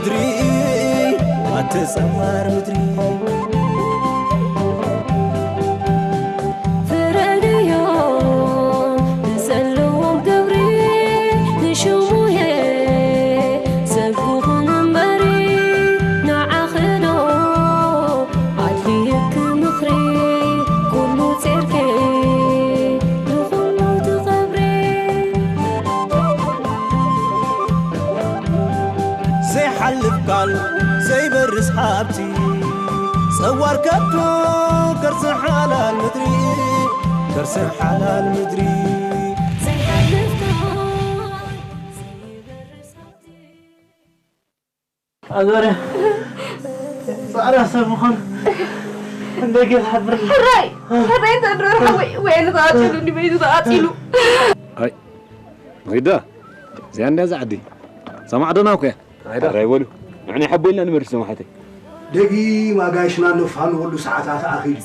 ምድሪ ኣተጸዋር ምድሪ ፍረድዮ ንዘለዎም ክብሪ ንሽሙየ ሰብ ክኹን እምበሪ ንዓኽዶ ኣድልየኪ ምኽሪ ኩሉ ጼርኬ ንኹሉ ትኸብሪ ዘይሓልፍ ቃል ዘይበርስ ሃብቲ ጸዋር ከቶ ከርሲ ሓላል ምድሪ ከርሲ ሓላል ምድሪ ዘይሓልፍ ቃል ዘይበርስ ሃብቲ ኣዛርያ ጻዕዳ ሰብ ምዃን እንደ ጌታ ሓብር ሕራይ ሕራይ ተድረር ሓወይ ወይ ተቓጺሉ እንዲ በይኑ ተቓጺሉ ኣይ ንኺዳ እዚኣ እንድያ እዛ ዓዲ እዛ ማዕዶና እኮ እያ ሕራይ በሉ ንሕና ሓቦ ኢልና ንመርሽ ሰማሓተይ ደጊም ኣጋይሽና ነፋንወሉ ሰዓታት ኣኺሉ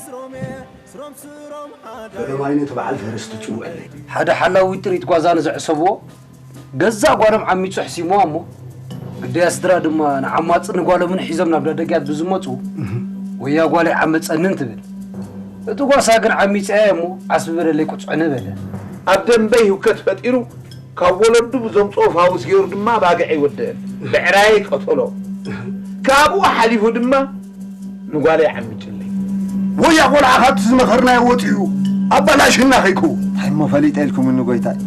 ፈለማይ ነቲ በዓል ፈረስ ትጭውዐለይ ሓደ ሓላዊ ጥሪት ጓዛ ንዝዕሰብዎ ገዛእ ጓሎም ዓሚጹ ኣሕሲምዋ እሞ ግዳያ ስድራ ድማ ንዓማጺ ንጓሎምን ሒዞም ናብ ዳደግያት ብዝመጹ ወያ ጓለይ ዓመጸንን ትብል እቲ ጓሳ ግን ዓሚጸያ እሞ ዓስቢ በለለይ ቁጽዕኒ በለ ኣብ ደንበይ ህውከት ፈጢሩ ካብ ወለዱ ብዘምጽኦ ፋውስ ገይሩ ድማ ባግዕ ኣይወደአን ብዕራይ ቀተሎ ካብኡ ሓሊፉ ድማ ንጓለይ ዓሚጭለይ። ወያ ቆልዓ ካብቲ ዝመኸርናዮ ወጺኡ ኣባላሽና ከይከውን። እንታይ እሞ ፈሊጠ ኢልኩምኒ ጎይታይ?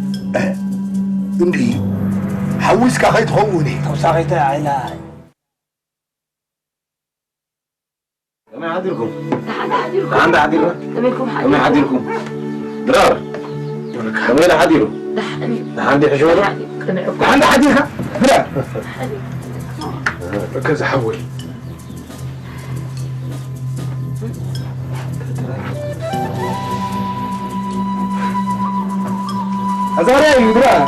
እንድዒ ሓዊስካ ከይትኸውን እየ። ተውሳኺተ ዓይላ ከመይ ሓዲርኩም? ደሓን ዶ ሓዲርኩም? ደሓን ዶ ሓዲርና? ከመይ ኢልኩም ሓዲርኩም? ከመይ ሓዲርኩም? ድራር ከመይ ኢሉ ሓዲሩ? ደሓን እዩ። ደሓን ድዩ ሕሽወ? ደሓን ድዩ? ደሓን ዶ ሓዲርካ? ድራር ገዛ ሓወይ ኣዛርያ እዩ ድራር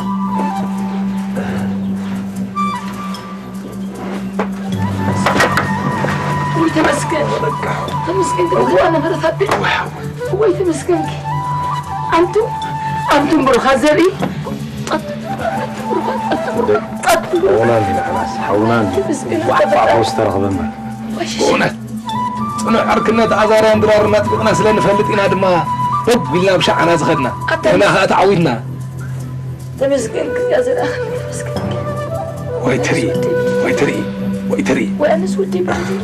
ወይ ተመስገን ተመስገን ግን እዋ ነበረት ኣቤት ወይ ተመስገን ኣንቱም ኣንቱም ብሩኻት ዘርኢ ሓውና እንዲ ንሕናስ ሓውና እንዲ ተመስገን ባዕባዕቦ ዝተረኽበና ብእውነት ጽኑዕ ዕርክነት ኣዛርያን ድራርና ኣጥቢቕና ስለ ንፈልጥ ኢና ድማ ደው ኢልና ብሻዕና ዝኸድና ንሕና ኸኣ ተዓዊትና ተመስገን ክያ ዘላኽኒ ተመስገን ወይ ትርኢ ወይ ትርኢ ወይ ትርኢ ወይ ኣነስ ወዲ ብድድ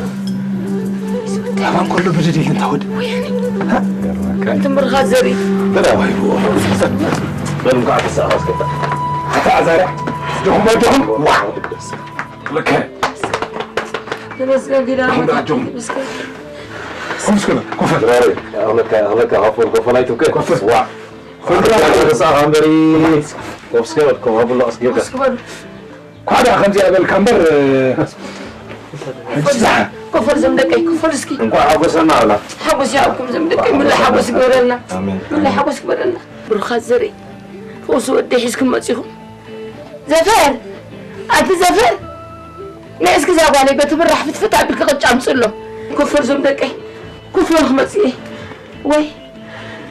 ኣባን ከሎ ብድድ ኢሉ እንታ ወዲ ወያኒ እንትን ብርኻት ዘርኢ ወይ ብኡ በል እንኳዕ ተሳኻ ኣስገባ ኣታ ኣዛርያ ድኹም በድኹም ዋ ልከ ተመስገን ኪዳነ ኣጆኹም ኮፍ እስከ ኮፍ ለካ ለካ ኮፍ ኮፍ ላይ ትብከ ኮፍ ዋ ፈንድራ ተሳኻ እምበሪ ኮፍ እስከ በል ኮፍ ኣብሎ ኣስጌርካ ኳዳ ከምዚኣ በልካ እምበር ሕጂ ዝሓ ኮፈል ዘም ደቀይ ኮፈል እስኪ እንኳዕ ሓጎሰና ኣላ ሓጎስ ይሃብኩም ዘም ደቀይ ምለ ሓጎስ ይግበረልና ምለ ሓጎስ ይግበረልና ብሩኻት ዘርኢ ፈውሲ ወዲ ሒዝኩም መፂኹም ዘፈር ኣቲ ዘፈር ንዕ እስኪ እዛ ጓለይ በቲ ብራሕ ፍትፍት ኣቢልኪ ቅጫ ኣምፅሎ ኮፈል ዘም ደቀይ ኮፈል ክመፅእ ወይ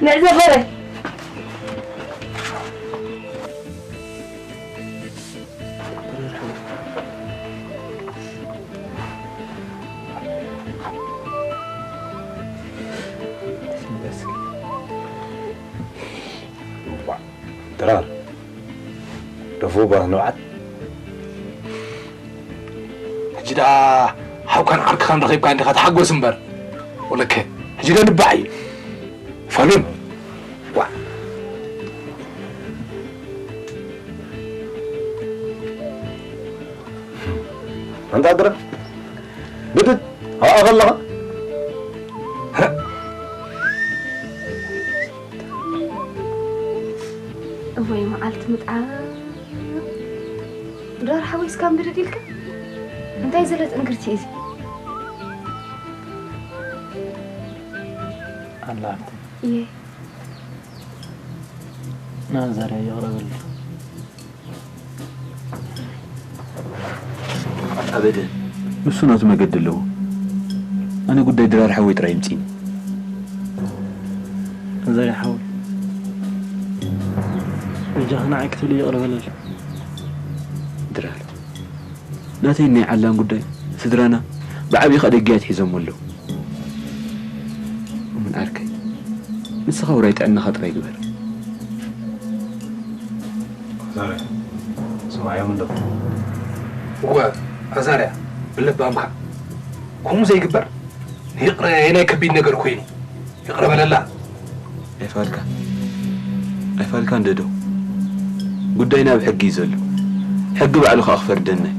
ንዕ ዘፈረ ድራር ደፉ ባ ንብዓት ሕጂ ደኣ ሓውካን ዓርክኻን ረኺብካ እንዲኻ ተሓጎስ እምበር ወለከ ሕጂ ዶ ንባዕ እዩ ፈሉን ዋ ኣንታ ድረ ብድድ ኣብኣ ከለኻ እወይ መዓልቲ ምጥዓም ድራር ሓዊስካ ምብድድ ኢልካ እንታይ ዘለ ጥንክርቲ እዚ ኣላ እየ ናዘረ ይቕረበሉ ኣበደ ንሱ ናቱ መገዲ ኣለዎ ኣነ ጉዳይ ድራር ሓወይ ጥራይ ይምፅኒ ዘርያ ሓወይ በጃኺ ንዓይ ክትብሊ ይቕረ በለሉ ድራር ናተይን ናይ ዓላን ጉዳይ ስድራና ብዓቢኻ ደጊያት ሒዞሞ ኣለዉ። እሙን ዓርከይ፣ ንስኻ ውራይ ጥዕናኻ ጥራይ ግበር። ኣዛርያ፣ ሰማዕዮም ኣለኹ። እወ፣ ኣዛርያ፣ ብለባምካ። ከምኡ ዘይግበር፣ ንይቕረ የናይ ከቢድ ነገር ኮይኑ። ይቕረ በለላ። ኣይፋልካ። ኣይፋልካ እንደ ዶ። ጉዳይና ኣብ ሕጊ እዩ ዘሎ። ሕጊ ባዕሉ ከኣ ክፈርደና እዩ።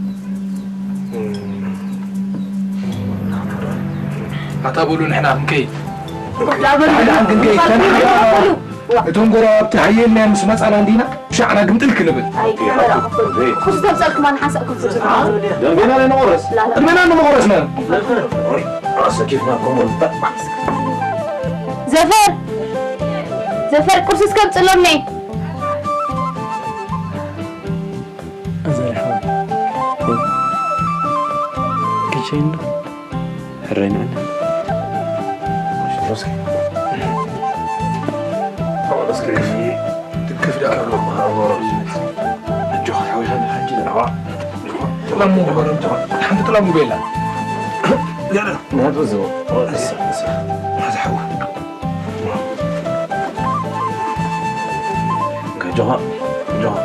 ኣታ በሉ ንሕና ክንከይድ። ኣታ በሉ። ንሕና ክንከይድ። ኣታ በሉ። እቶም ጎረባብቲ ሃየልና ምስ መጻና እንዲና ብሻዕና ግምጥል ክንብል። ኣይ፣ ካሜራ ክፍል። ኩስ ተምጻልኩም ኣነ ሓንሳእ ክፍል ዝብል። ደንቤና ነንቆረስ። ላላ። ቅድሜና ንመቆረስና። ኣሰኪፍና ኮሞ ንታ። ዘፈር! ዘፈር ቁርሲ እስከምጽሎም ነይ። ኣዛርያ ሓወይ። ክቸይን ዶ? ሕራይ ንዕና። ትክፍ ደኣ ኣሎ። ኣጆኻ ሓወይ፣ ሓንቲ ሓጂ ዘረባ። ጥላሙ ግበረም፣ ሓንቲ ጥላሙ ቤላ። ገለ ናቱ ዝቦ። ሓዚ ሓዊ። ኣጆኻ፣ ኣጆኻ።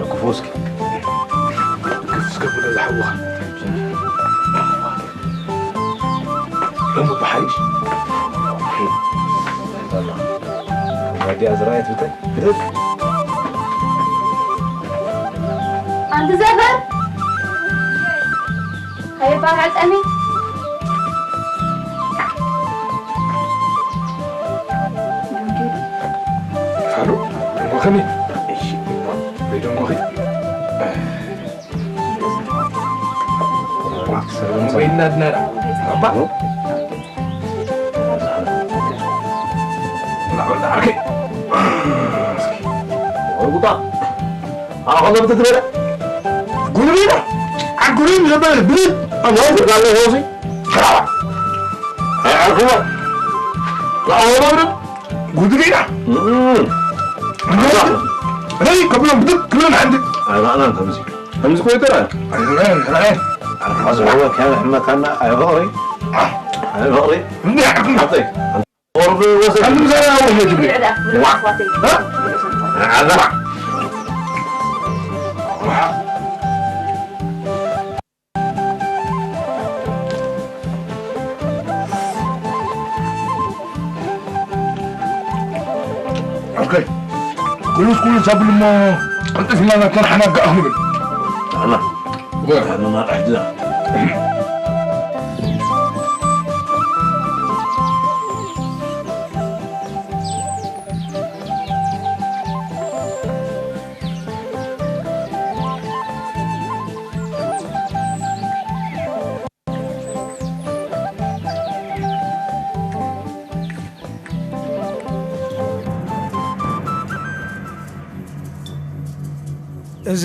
ክፉ እስኪ። ክፍ እስከ ብሎ ዝሓወኻ። ሎሚ ብሓይሽ። ወዲያ ዝረኣየት ብታይ? ብደግ። ኣንቲ ዘፈር ከይባልዕ ጸኒ። ፋሉ፣ ደንጎኸኒ። እሺ፣ ወይ ደንጎኺ። ወይ እናድናዳ። ኣባ። ና፣ በላ፣ ዓርከይ። ወይ ጉጣ። ኣኾ ለብት ትበለ። ጉልቤና። ዓጉሪን ዘበለ ብልት። ኣሞ ትጋለ ሆሲ። ሓራባ። ኣይ፣ ዓርኩባ። ላሆ ለብት። ጉድሪና። እም። ረይ፣ ከብሎም ብድቅ ክብለን ሓንቲ። ኣይባእናን ከምዚ። ከምዚ ኮይተራ። ኣይ፣ ኣይ፣ ኣይ። ኣርፋ ዝረወ ከመ ሕመካና፣ ኣይ፣ ፍቕሪ። ኣይ፣ ፍቕሪ። እንዲህ ዓርኩ። ሓተይ። ቁርቢ ወሰድ። ከምዚ ምሳሌ ኣወ ሄድ ብሊ። ዋ። እ? ዓዛ። ኦኬ። ኩሉስ ኩሉስ ኣብል እሞ ቅልጥፍ ኢልና ናብተን ሓናጋእ ክንብል። ኣና። ወ። ኣና ናጣሕ ድዛ። እዚ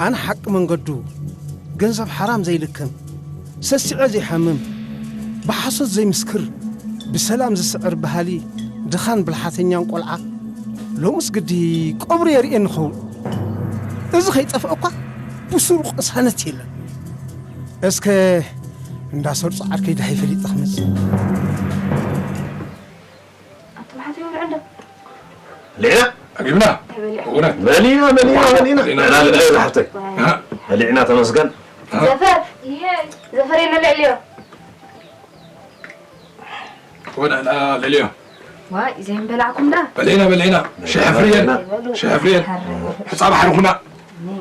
ኣነ ሓቂ መንገዱ፣ ገንዘብ ሓራም ዘይልክም፣ ሰሲዐ ዘይሓምም፣ ብሓሶት ዘይምስክር፣ ብሰላም ዝስዕር በሃሊ ድኻን ብልሓተኛን ቆልዓ፣ ሎምስ ግዲ ቀብሩ የርእየኒ ኸውን። እዚ ከይጠፍአ እኳ ብሱሩ ቅሳነት የለን። እስከ እንዳ ሰርጾ ዓርከይ ደሃይ ፈሊጠ ክመጽእ። ኣንቱም ሓትዮም ንዕንዶ? ልዕና? ኣጊብና። ተበሊዑ። እውነት። በሊና፣ በሊና፣ በሊና። በሊና። ልዕና ልዕና ዝሓፍተይ። ዋይ። በሊዕና ተመስገን። ዘፈር። ዘፈር የመልዕልዮ። ወደ ኣላ ልዕልዮ። ዋይ፣ ዘይም በላዕኩም ዳ? በሊና፣ በሊና። ሽሕ ፍርየን። በሉ። ሽሕ ፍርየን። ሓረ። ሕፃብ ሓርኹና። ኒ።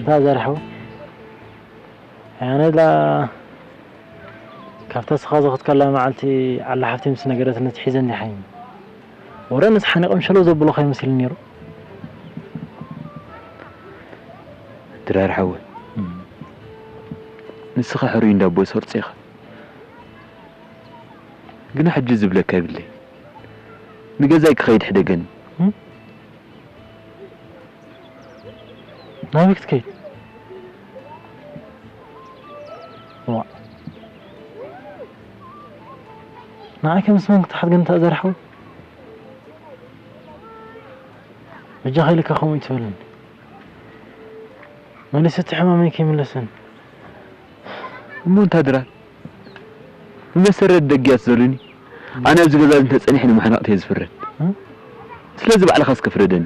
እንታ ዘርሐው ኣነ ላ ካብታ ስኻ ዝኸትካላ መዓልቲ ዓላ ሓፍቲ ምስ ነገረትኒ ትሒዘኒ ሓይሚ ወረ ምስ ሓኒቆም ሸለው ዘብሎ ከይመስል ነይሩ። ድራር ሓወይ፣ ንስኻ ሕሩይ እንዳቦ ሰርጾ ኢኻ። ግና ሕጂ ዝብለካ ይብለይ። ንገዛይ ክኸይድ ሕደገኒ። ናበይ ክትከይድ? ዋ፣ ንዓይ ከም ስመን ክትሓት ግን ተዘርሐው በጃኻ ኢልካ ከምኡ ይትበለኒ። መሊሱ እቲ ሕማመይ ከይምለሰኒ። እሞ እንታ ድራር ብመሰረት ደጊያት ዘሉኒ ኣነ ኣብዚ ገዛ እንተጸኒሐ ንማሕናቕተይ ዝፍረድ። ስለዚ ባዕልኻ እስከ ፍረደኒ።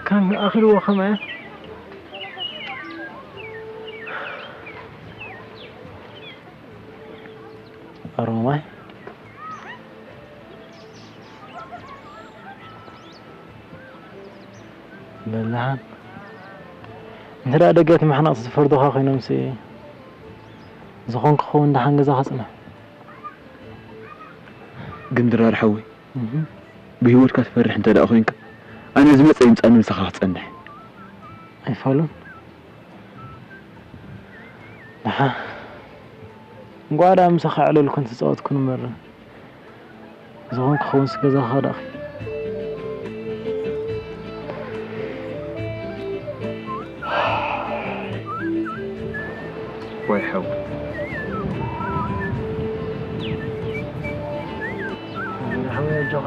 ከም ኣኺልዎ ከመ ኣሮማይ በላሓን እንተ ደኣ ደገት ምሕናቕ ዝፈርዱኻ ኮይኖምሲ ዝኾን ክኸውን ደሓን ገዛኻ ጽናሕ። ግን ድራር ሓወይ ብህይወትካ ትፈርሕ እንተ ደኣ ኮይንካ ኣነ ዝመጸ ይምጻኒ ምሳኻ ክጸንሕ። ኣይፋሉን ደሓን እንቋዕ ደኣ ምሳኻ ኣዕለልኩን ተጻወትኩን እምበር ዝኾን ክኸውንስ ገዛኻ ደኣ ዋይ ሓው ኣጆኻ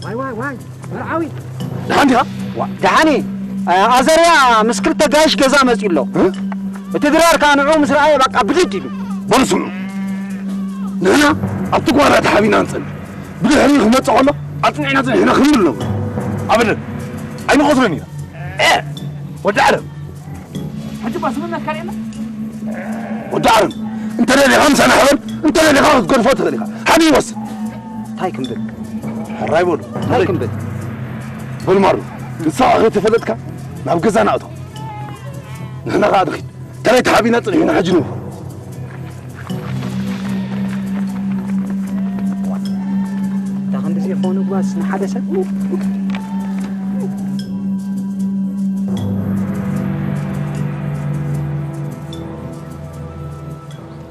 ዋይ ዋይ ዋይ መርዓዊ ደሓን ዲኻ? ደሓን እየ። ኣዘርያ ምስ ክልተ ጋይሽ ገዛ መፂኡ ኣሎ። እቲ ድራር ከዓ ንዕኡ ምስ ረኣየ በቃ ብድድ ኢሉ። በሉ ስምዑ፣ ንሕና ኣብቲ ጓና ተሓቢና ንፀንሕ። ብድሕሪኡ ክመፅእ ከሎ ኣፅኒዕና ፅኒሕና ክንብል ነብሎ። ኣበደን ኣይንቆፅረን ኢና። ወዲ ዓለም ሕጂ እኳ ስምምነት ካልእ የለን። ወዲ ዓረን እንተ ደሊኻ ምሳና ሕበር፣ እንተ ደሊኻ ክትገድፎ ትኽእል ኢኻ። ሓደ ይወስን። እንታይ ክንብል? ሕራይ በሉ። እንታይ ክንብል? በል ማሩ፣ ንስኻ ከይተፈለጥካ ናብ ገዛ ንኣቶ። ንሕና ኸኣ ንኺድ። ተለይ ተሓቢና ጽኒሕና ሕጂ ንውፎ። እታ ክንድዚ ይኸውን እጓስ ንሓደ ሰብ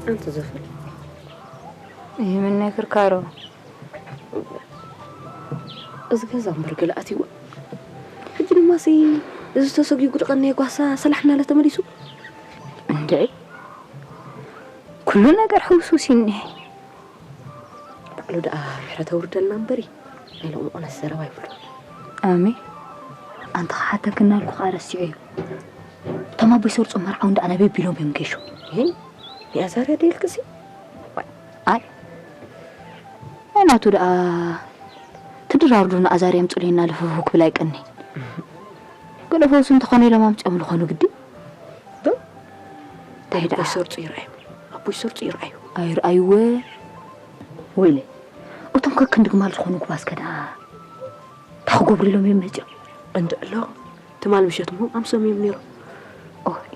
ኣንቲ ዘፈር ይህ ምን ነክርካሮ እዚ ገዛ እምበር ገለ ኣትይዎ። ሕጂ ድማሲ እዚ ተሰጊጉ ድቐነየ ጓሳ ሰላሕ እናለ ተመሊሱ። እንድዒ ኩሉ ነገር ሕውስውስ እዩ እኒሀ። ባዕሉ ደኣ ምሕረት ኣውርደልና እምበሪ ናይ ሎምኡ ቁነስ ዘረባ ይብሉ። ኣሜ ኣንተ ክሓተክና ኢልኩ ከዓ ረሲዑ እዩ። እቶም ኣቦይ ሰርፁ መርዓውን ደኣ ናበይ ቢሎም እዮም ገሹ? ይሄ ንኣዛርያ ደይልክሲ ኣይ ናይ ናቱ ደኣ ትድራርዱ ንኣዛርያ ምፅሉይና ልፍፉ ክብል ኣይቀኒ። ገለ ፈውሲ እንተኾነ ኢሎም ኣምፅኦም ዝኾኑ ግዲ እንታይ ደኣ ኣቦይ ሰርፁ ይርኣዩ። ኣቦይ ሰርፁ ይርኣዩ። ኣይርኣይወ ወይለ እቶም ከክንዲ ግማል ዝኾኑ ጉባዝከ ደኣ እንታይ ክገብሩ ኢሎም እዮም መፂኦም? እንድዕሎ ትማል ምሸት እሞ ኣምሶም እዮም ነይሮም። ኦይ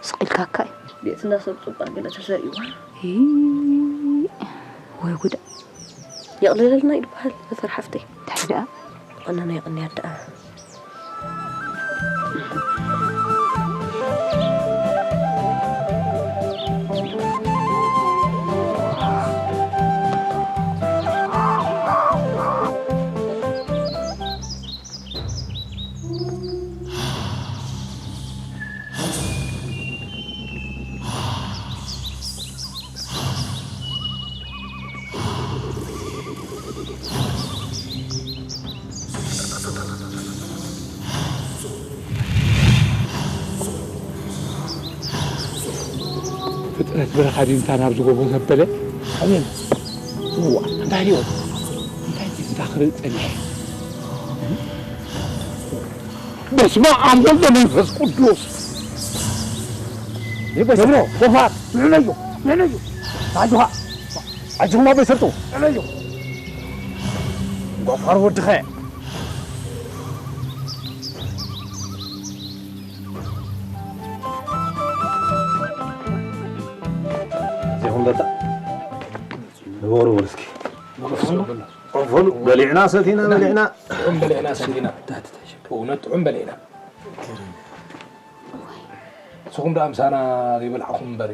ስቕ ኢልካካ እዩ። ቤት እንዳ ሰብ ፅቡቕ ገለ ተሰሪእዋ። ወይ ጉዳ። የቕልለልና እዩ ዝበሃል ዘፈር ሓፍተይ። እንታይ ደኣ? ቁነና የቕንያ ደኣ። ፍጥረት በረኻ ድዩ እንታ ናብዚ ጎቦ ዘበለ? ኣሜን። እዋ እንታይ ድዮ እንታይ ድዩ እንታ ክርኢ ጸኒሐ? በስመ ኣብ ወወልድ ወመንፈስ ቅዱስ። ይበስ- ገብሮ፣ ጎፋር፣ ንዕነዮ፣ ንዕነዮ። ኣጆኻ፣ ኣጆኹም ኣቦይ ሰርጡ፣ ንዕነዮ። ጎፋር ወድኸ። እዚኹም በታ ንበሩ በሉ እስኪ። በሉ፣ በሊዕና ሰቲና በሊዕና። ጥዑም በሊዕና ሰቲና። እውነት ጥዑም በሊዕና። ንስኹም ደኣ ምሳና ዘይበላዕኹም እምበሪ።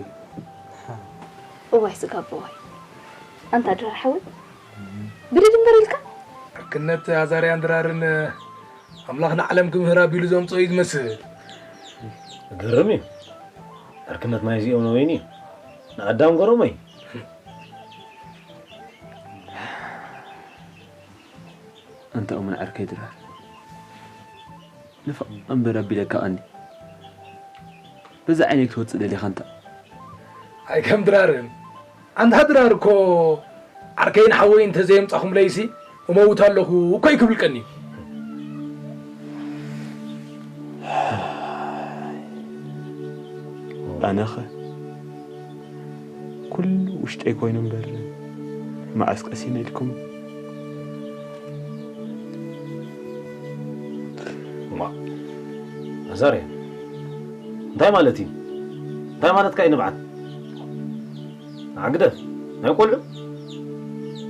እዋይ ስጋ ኣቦዋይ። ኣንታ ድራር ሓወይ። ብድድ እምበር ኢልካ? ዕርክነት ኣዛርያን ድራርን ኣምላኽ ንዓለም ክምህር ኣቢሉ ዘምጽኦ እዩ ዝመስል። ዝገርም እዩ። ዕርክነት ናይ እዚኦም ንበይኑ እዩ። ንኣዳም ገሮመይ። ኣንታ እሙን ዓርከይ ድራር። ንፋቕ እምበር ኣቢለካ ቀኒ። በዛ ዓይነይ ክትወጽእ ደሊኻ ኣንታ። ኣይ ከም ድራርን። ኣንታ ድራር እኮ ዓርከይን ሓወይን እንተዘየምጻኹምለይሲ እመውት ኣለኹ እኮ እዩ ክብል ቀኒ። ኣነኸ ኩሉ ውሽጠይ ኮይኑ እምበር መዓስ ቀሲነ ኢልኩም። እማ ኣዛርያ እንታይ ማለት እዩ? እንታይ ማለትካ እዩ ንብዓት? ንዓ ግደፍ፣ ናይ ቆልዑ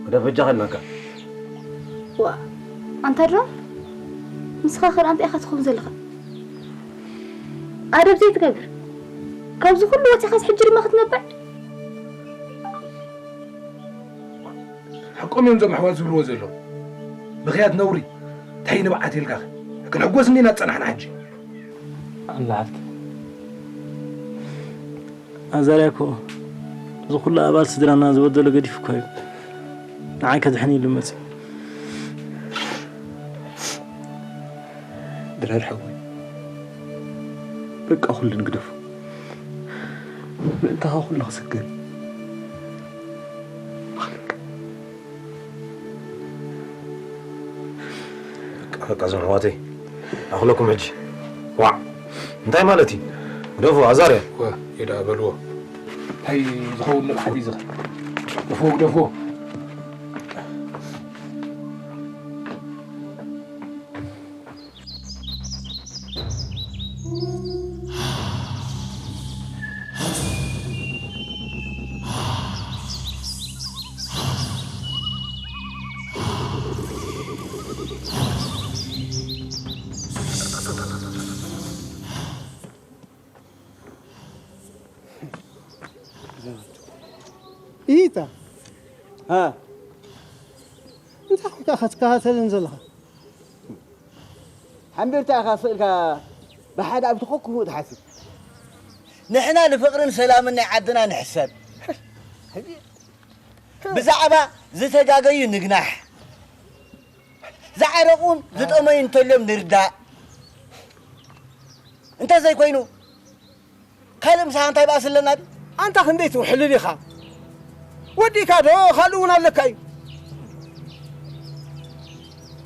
ግደፍ በጃኻ ኢልናካ። ዋ ኣንታ ድራር ንስኻ ኸ ኣንታይ ኢኻ ትኸውን ዘለኻ? ኣደብ ዘይትገብር ካብዚ ኩሉ ወፂኻስ ሕጂ ድማ ክትነብዕ? ሓቆም እዮም እዞም ኣሕዋት ዝብልዎ ዘለዉ። ምኽያት ነውሪ እንታይ ንብዓት ኢልካ ክንሕጎስ እንዲና ዝጸናሕና ሕጂ። ኣላ ሓፍቲ ኣዛርያ እኮ እዚ ኩሉ ኣባል ስድራና ዝበደሎ ገዲፉ እኮ እዩ ንዓይ ከድሕን ኢሉ መፅዩ። ድራር ሓወይ በቃ ኩሉ ንግደፎ። ምእንታኻ ኩሉ ክስገር። በቃ በቃ እዞም ኣሕዋተይ ኣኽለኩም ሕጂ። ዋዕ እንታይ ማለት እዩ? ግደፎ ኣዛርያ። ወ ይዳ በልዎ እንታይ ዝኸውን ንብዓት እዩ ዝኽእል? ግደፎ ግደፎ። ኢታ ሃ እንታይ ኮይንካ ክትከታተልን ዘለኻ? ሓምቢርታ ኢኻ ስእልካ ብሓደ ኣብ ተኾክፉ ትሓስብ። ንሕና ንፍቕርን ሰላምን ናይ ዓድና ንሕሰብ። ብዛዕባ ዝተጋገዩ ንግናሕ። ዝዓረቑን ዝጠመዩ እንተልዮም ንርዳእ። እንተዘይኮይኑ ካልእ ምሳኻ እንታይ ባእሲ ኣለና ድዩ? ኣንታ ክንደይ ትውሕልል ኢኻ? ወዲእካ ዶ ካልእ እውን ኣለካ እዩ?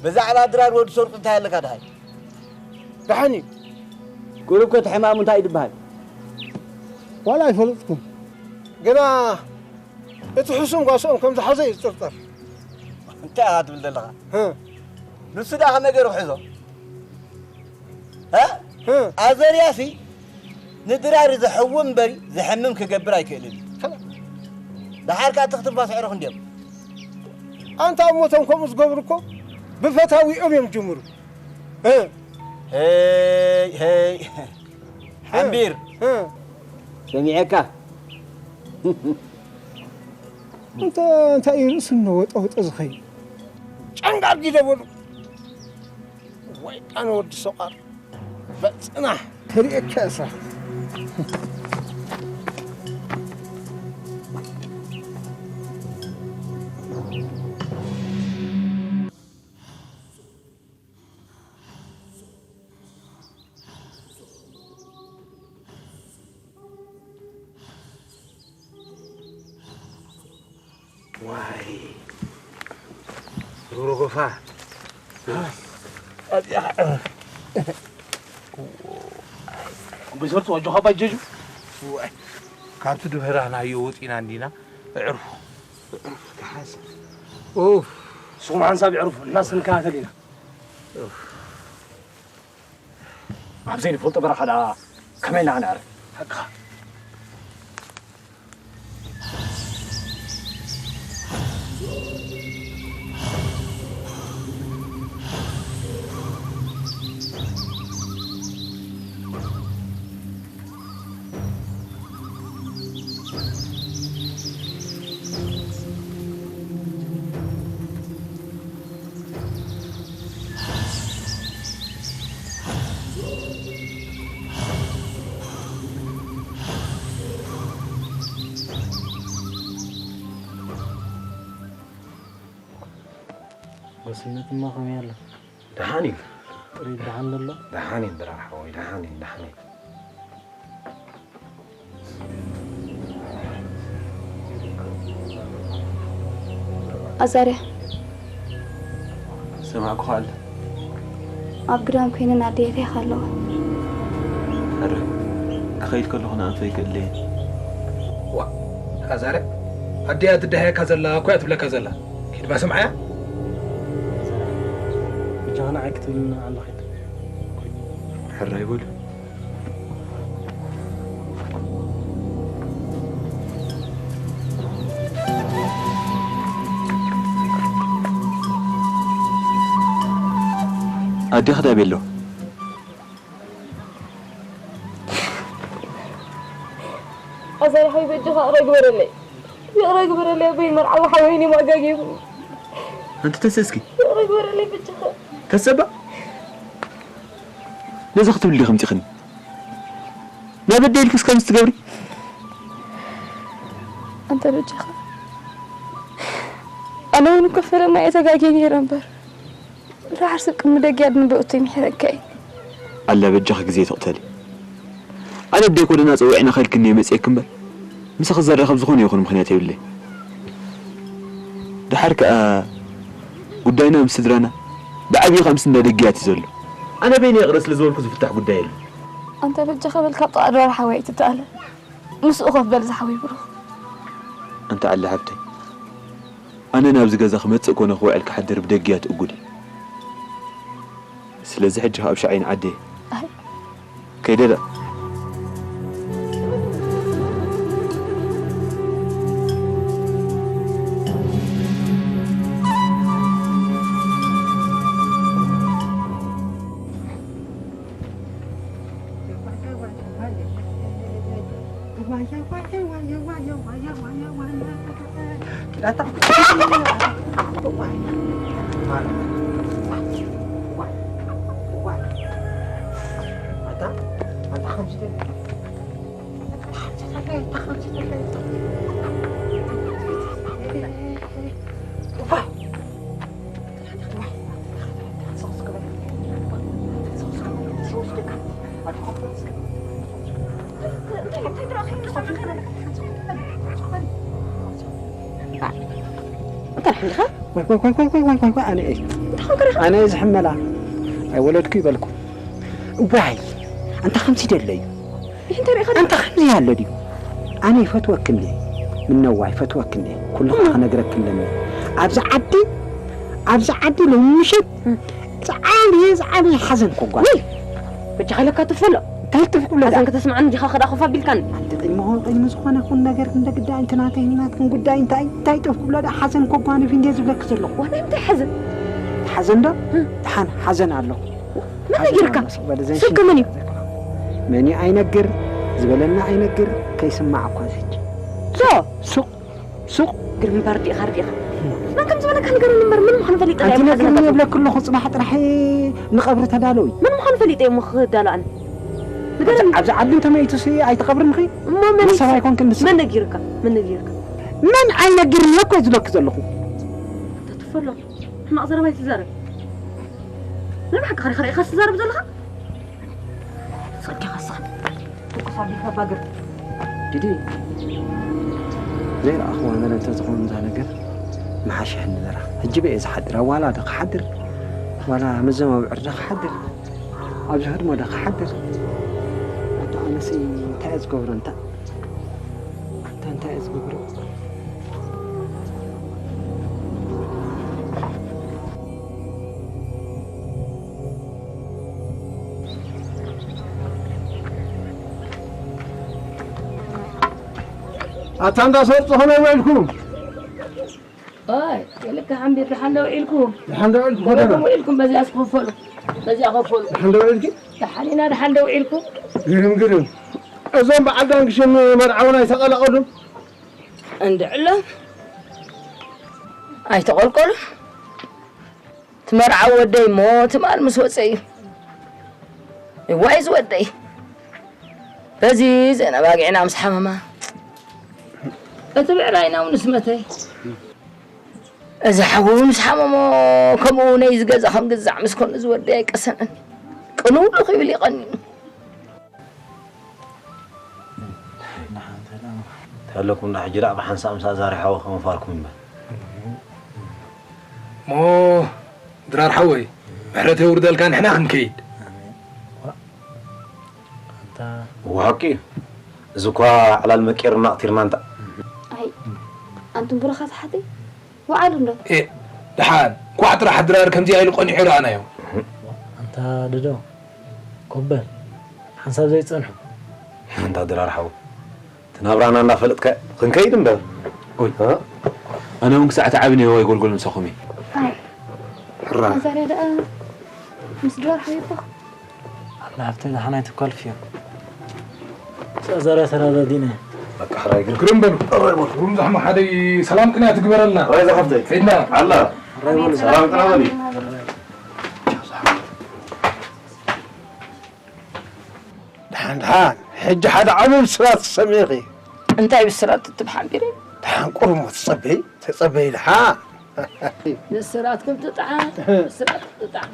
ብዛዕባ ድራር ወዲ ሰርጡ እንታይ ኣለካ ደሃይ? ደሓን እዩ። ቁሩብ ከ እቲ ሕማሙ እንታይ እዩ ዝበሃል? ዋላ ኣይፈለጥኩን። ግና እቲ ሕሱም ጓስኦም ከም ዝሓዞ እዩ ዝጥርጠር። እንታይ ኢኻ ትብል ዘለኻ? ህ። ንሱ ደኣ ከመይ ገይሩ ክሕዞ? እ? እ። ኣዘርያሲ ንድራር ዘሕውም እምበሪ ዘሕምም ክገብር ኣይክእልን እዩ። ከላ። ደሓር ከኣ ትኽትንፋስ ኣዕሩኽ እንድዮም። ኣንታ እሞቶም ከምኡ ዝገብሩ እኮ ብፈታዊኦም እዮም ዝጅምሩ። እ። ሄይ፣ ሄይ። ሓምቢር። እ። ሰሚዐካ። እንተ-፣ እንታይ እዩ ርእሱ እናወጠወጠ ዝኸይድ? ጨንጋር ጊደ በሉ። ወይ ኣነ ወዲ ሰቋር በጽናሕ ተርእየካ እሳ። ዋይ ሩሮ ጎፋ። ኣዚኣ ብሰርቱ ኣጆኻ ባጀጁ። እዋይ፣ ካብቲ ድምህራናዮ ወፂና እንዲና። እዕርፉ። እዕርፉ፣ ተሓዝ። ኡፍ። ንስኹም ሓንሳብ እዕርፉ፣ እናስ ንከታተል ኢና። ኣብ ዘይንፈልጦ በረኻ ደኣ ከመይ ኢልና ክነዕርፍ? ሓቅኻ። ወስነት እሞ ከመይ ኣሎ? ደሓን እዩ። ጥሪት ደሓን ኣሎ? ደሓን እዩ ብራር ሓወይ፣ ደሓን እዩ፣ ደሓን እዩ። ኣዛርያ፣ ሰማዕኩኻ ኣለ። ኣብ ግዳም ኮይነን ኣደይ ኣትያኻ ኣለዋ። ሕረ፣ ክኸይድ ከለኹ ንኣንፈይ ክእለየን። ዋ፣ ኣዛርያ፣ ኣደይ እያ ትደሃየካ ዘላ እኮ እያ ትብለካ ዘላ። ኪድ ባ ስምዓያ። ብጃኻ ንዓይ ክትብልና ኣለኺ። ሕራይ በሉ። ኣዴኺ ዳኣ ቤሎ። ኣዛሪ ሓወይ በጃኻ ይቕረ ግበረለይ። ይቕረ ግበረለይ ኣቦይ መርዓዊ ሓወይ እኔ ማጋጌቡ። ኣንቲ ተሰስኪ። ይቕረ ግበረለይ በጃኻ። ተሰባ። ነዚ ክትብሊ ዲኺ ምፂኽኒ? ናይ በደልክስ ከምዚ ትገብሪ? ኣንተ በጃኻ። ኣነ እውን እኮ ፈለማ እየ ተጋግየ ነይረ እምበር። ድሓር ሰብ ቅድሚ ደጊ ኣድንበ እቶ ይምሕረካ እዩ። ኣላ በጃኺ ግዜ ትቕተሊ። ኣነ ኣደይ ኮደና ጸዊዕና ከልክኒ እየ መጽኤክ እምበር። ምሳኺ ዘራኸብ ዝኾነ ይኹን ምኽንያት የብለይ። ድሓር ከኣ ጉዳይና ምስ ስድራና ብዓብዪ ከኣ ምስ እንዳ ደጊያት እዩ ዘሎ። ኣነ በይነይ ይቕረ ስለ ዝበልኩ ዝፍታሕ ጉዳይ የለን። ኣንታ በጃኻ በል ካብ ጥቓ ድራር ሓወይ ኣይትተኣለ። ምስኡ ኮፍ በል ዝሓወይ ብሩኽ። ኣንታ ኣለ ሓብተይ፣ ኣነ ናብዚ ገዛ ክመጽእ ኮነ ክውዕል ክሓድር ብደጊያት እጉድ እዩ። ስለዚ ሕጂ ኣብ ሻዕይን ዓደይ ኣይ። ከይደ ደኣ። እንታይ ደኣ ሓንኻ? ዋይ፣ ዋይ፣ ዋይ፣ ዋይ፣ ዋይ፣ ዋይ፣ ዋይ፣ ኣነ እየ። እንታይ ኮንካ ዲኻ? ኣነ እየ ዝሕመላ። ኣይወለድኩ ይበልኩ። ዋይ፣ ኣንታ ከምዚ ደለዩ። ይህ እንታይ ሪኢኻ ዲኻ? ኣንታ ከምዚ ያለ ድዩ? ኣነ ይፈትወክን እየ። ምነዋ ይፈትወክን እየ። ኩሉ እም። ክነግረክን ኣለኒ። ኣብዚ ዓዲ፣ ኣብዚ ዓዲ ሎሚ ምሸት እም። ዝዓበየ፣ ዝዓበየ ሓዘን ኮጓ። ውይ! በጃኻ ኢለካ ትፈሎ። እንታይ ትፍሎ? ሓዘን ከተስምዓኒ ዲኻ ከዳ ኮፍ ኣቢልካኒ? ኣንተ ቅድሚ፣ ቅድሚ ዝኾነ ኩን ነገር እንደ ግዳይ፣ እንተ ናተይ ናትክን ጉዳይ እንታይ፣ እንታይ ጥፍ ክብሎ ደኣ ሓዘን ኮጓ ንፊ እንደ ዝብለክ ዘለኹ። ዋላ እንታይ ሓዘን? ሓዘን ዶ? እም። ደሓን ሓዘን ኣሎ። መን ሓዘን ነጊርካ? ኣሎ። ስቕ በል፣ ዘን ስልኪ ሽም መን እዩ? ዘይኮነ። መን እዩ ኣይነግር፣ ዝበለና ኣይነግር፣ ከይስማዕ እኳ ዝሕጂ። ሶ? ሱቕ ሱቕ። ግርም እምበር ርዲእኻ፣ ርዲእኻ። መን ከም ዝበለካ ንገረኒ እምበር፣ መን ምዃኑ ፈሊጠ ኣንቲ እየ ነግርኒ ሓዘን እብለኪ ኣለኹ፣ ጽባሕ ጥራሕ ንቐብሪ ተዳለዊ። መን ምዃኑ ፈሊጠ እየ እሞ ክዳሎ ኣነ? ንገረኒ። ኣብዚ ዓዲ እንተመይቱሲ ኣይትቐብርንኺ? እሞ መን መሰብ ኣይኮንክን ንስኺ። መን ነጊርካ? መን ነጊርካ? መን ኣይነግርን እየ እኮ ዝብለኪ ዘለኹ። ተትፈሎ። ሕማቕ ዘረባ ኣይትዛረብ። ናይ ብሓቂ ኸሪኻ ርኢኻስ ትዛረብ ዘለኻ? ጸጊኻ ስኻ ትኩስ ኣቢልካ ባግር። ዲዲ፣ ዘይረኣኽዋ መለ እንተዝኸውን እዛ ነገር ምሓሸ ንበራ። ሕጂ በየ ዝሓድር፣ ዋላ ዶ ክሓድር፣ ዋላ መዘማብዕር ዶ ክሓድር። ኣብዚ ህድሞ ዶ ክሓድር? ኣታ ኣነሲ እንታይ እየ ዝገብሮ እንታ? ኣታ እንታይ እየ ዝገብሮ? ኣታ እንዳ ሰርጾ ከመይ ውዒልኩም? ኣይ፣ የልካ ሓምቢር ደሓን ዶ ውዒልኩም? ደሓን ዶ ውዒልኩም? ደሓን ዶ ውዒልኩም? በዚኣ ስኸፈሉ። በዚኣ ከፈሉ። ደሓን ዶ ውዒልኪ? ደሓን ኢና፣ ደሓን ዶ ውዒልኩም? ግርም፣ ግርም። እዞም በዓል ዳንግሽን መርዓውን ኣይተቐላቐሉን? እንድዕሎም ኣይተቐልቀሉን። ትመርዓው ወደይ እሞ ትማል ምስ ወፀ እዩ። እዋይ ዝወደይ። በዚ ዘን ኣባጊዕና ምስ ሓመማ። እቲ ብዕራይና እውን ምስ መተይ። እዚ ሓዉ ምስ ሓመሞ ከምኡ ነይ ዝገዛ ከም ግዛዕ ምስ ኮኑ ዝወደይ ኣይቀሰንን። ቅንውሉ ክብል ይቐኒኑ። ተለኩም ዳ ሕጂ ዳ ብሓንሳእ ምሳ ዛሪ ሓወ ከመፋርኩም ይበል። ሞ ድራር ሓወይ ምሕረት የውርደልካ፣ ንሕና ክንከይድ። እዋ ሓቂ እዩ። እዚ እኳ ዕላል መቂርና ኣቕቲርና እንታ። ኣይ ኣንቱም ብሩኻት ኣሓተይ፣ ወዓሉ እንዶ። ኤ፣ ደሓን፣ እንኳዕ ጥራሕ ድራር ከምዚኣ ኢሉ ቀኒዑ ረኣናዮ። ኣንታ ደዶ፣ ኮበል፣ ሓንሳብ ዘይጸንሑ። ኣንታ ድራር ሓው፣ እቲ ናብራና እንዳፈለጥካ ክንከይድ እምበር። ኦይ፣ ኣነ እውን ክሳዕ እቲ ዓቢ ነይወ ይጎልጎል ምሳኹም እየ። ኣይ ኣዛርያ ደኣ ምስ ድራር ሓቢርካ? ኣላ ሃብተይ ደሓን ኣይትኳልፍዮ። ምስ ኣዛርያ ተራዳዲነ። በቃ ሕራይ ግን ግርም በሉ። ግሩም ዛሕማ ሓደይ ሰላም ቅንያ ትግበረልና። ራይ ዝሓፍተይ። ከይድና። ኣላ ሰላም ቅና በሊ። ደሓን ደሓን፣ ሕጂ ሓደ ዓቢ ብስራት ክሰምዕ ኢኺ። እንታይ ብስራት ትትብ ሓንቢረይ? ደሓን ቁሩሞ ተጸበይ፣ ተጸበይ ደሓን። ብስራትኩም ትጥዓም፣ ብስራትኩም ትጥዓም።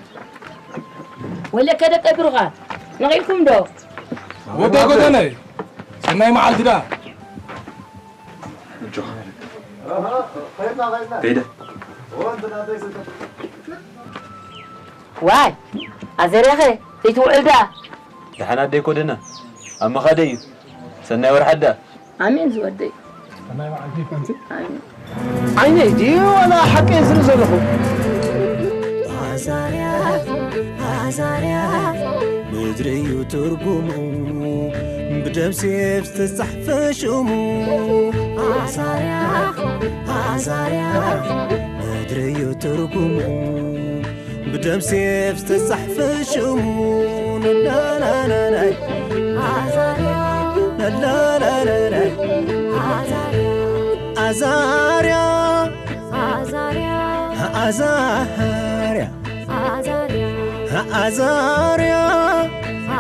ወለከ ደቀ ብሩኻት፣ ነቒልኩም ዶ? ወዳ ጎደነ፣ ሰናይ መዓልቲ ዳ። ከይደ። ዋይ፣ ኣዘርያኸ ዘይትውዕል ዳ? ደሓን ኣደይ ኮደና፣ ኣብ ምኻደይ እዩ። ሰናይ ወርሓት ዳ። ኣሜን ዝወደይ። ኣሜን። ዓይነይ ድዩ ዋላ ሓቀይ ዝርኢ ዘለኹ? ኣዛርያ ኣዛርያ ምድሪ እዩ ትርጉሙ ብደም ሴፍ ዝተጻሕፈ ሽሙ ኣዛርያ ኣዛርያ ምድሪ እዩ ትርጉሙ ብደም ሴፍ ዝተጻሕፈ ሽሙ ላላላላይ ኣዛርያ ላላላላይ ኣዛርያ ኣዛርያ ኣዛርያ ኣዛርያ ኣዛርያ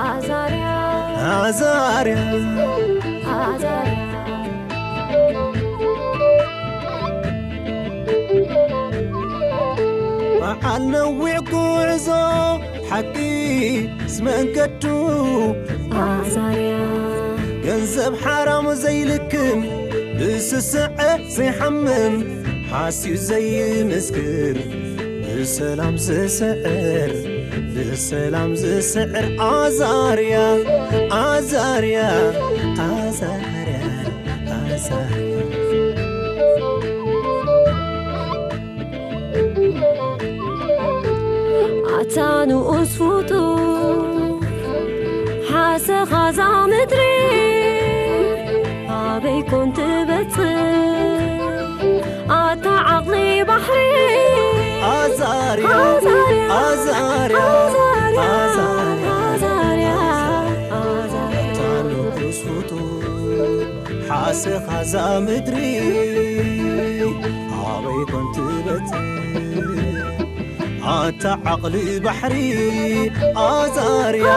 ኣዛርያ ኣዛርያ ኣዛርያ በዓል ነዊሕ ጉዕዞ ሓቂ ምስ መንገዱ ኣዛርያ ገንዘብ ሓራም ዘይልክም ብስስዐ ዘይሓምም ሓስዩ ዘይምስክር ብሰላም ዝስዕር ብሰላም ዝስዕር ኣዛርያ ኣዛርያ ኣዛርያ ኣዛርያ ኣታ ንኡስ ፍጡር ሓሰኻ እዛ ምድሪ ኣበይ ኮን ትበጽሕ ኣታ ዓቕሊ ባሕሪ ኣዛርያ ኣዛርያ ኣዛርያ ኣዛርያ ኣታ ንኡስ ፍጡር ሓሰኻ እዛ ምድሪ ኣበይ ኮን ትበጽሕ ኣታ ዓቕሊ ባሕሪ ኣዛርያ